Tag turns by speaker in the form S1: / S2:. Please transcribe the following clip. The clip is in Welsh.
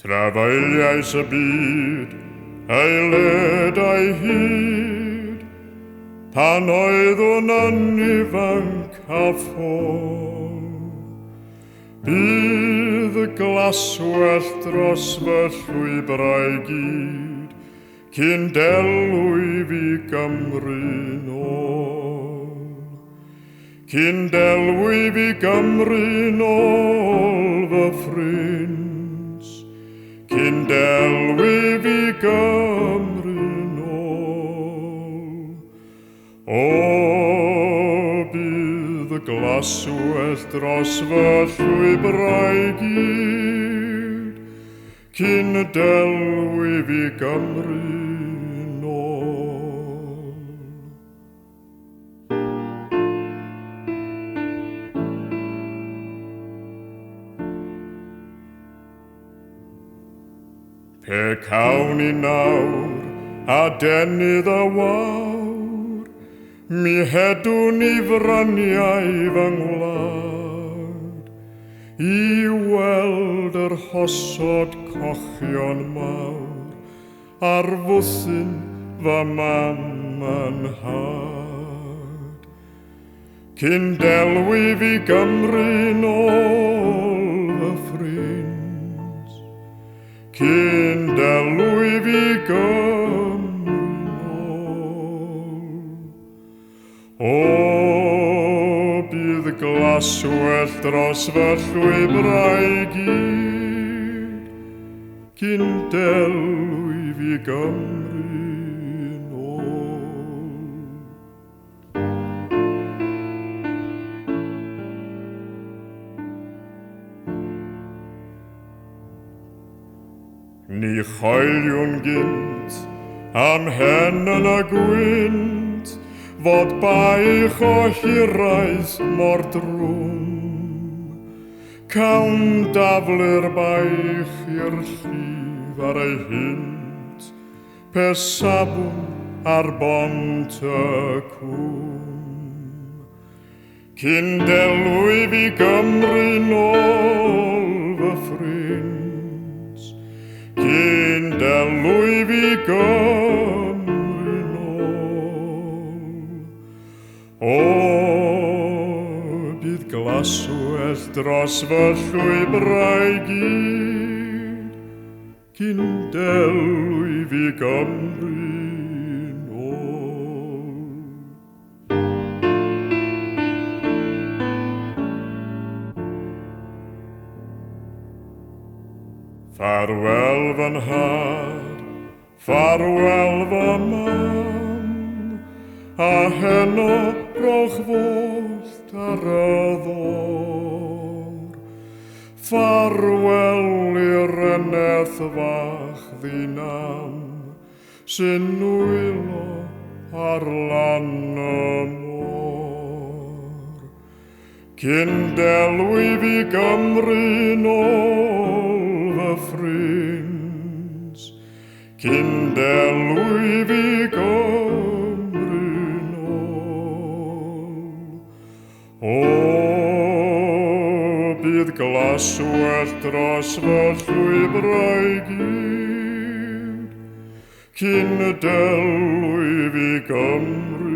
S1: Trafaeliais y byd, ei led a'i hyd, pan oeddwn yn ifanc a ffôl. Bydd y glaswellt dros fy llwybrau gyd, cyn delw fi Gymru nôl. Cyn delw fi Gymru nôl, fy ffrind, cyn delwi fi Gymru nôl. O, bydd y glaswellt dros fy llwybrau gyd, cyn delwi fi Gymru nôl. Pe cawn i nawr a denydd a wawr, mi hedwn i fryniau fy ngwlad, i weld yr hosod cochion mawr ar fwthyn fy mam yn nhad. Cyn delwi fi Gymru nôl, fy ffrind, cyn delwi fi Gymru nôl. O, bydd glaswellt dros fy llwybrau gyd, cyn delwi fi Gymru nôl. Ni choeliwn gynt am hen yn y gwynt, fod baich o hiraeth mor drwm. Cawn daflu'r baich i'r llif ar ei hynt, pe safwn ar bont y cwm. Cyn delwi fi Gymru nôl, fy ffrind, cyn delwi fi Gymru nôl. O, bydd glaswellt dros fy llwybrau gyd, cyn delwi fi Gymru nôl. Ffarwel fy nhad, ffarwel fy mam, a heno rowch follt ar y ddôr. Ffarwel i'r eneth fach ddinam, sy'n nwylo ar lan y môr. Cyn delwi fi Gymru nôl, fy ffrind, cyn delwi fi Gymru nôl. O, bydd glaswellt dros fy llwybrau gyd, cyn delwi fi Gymru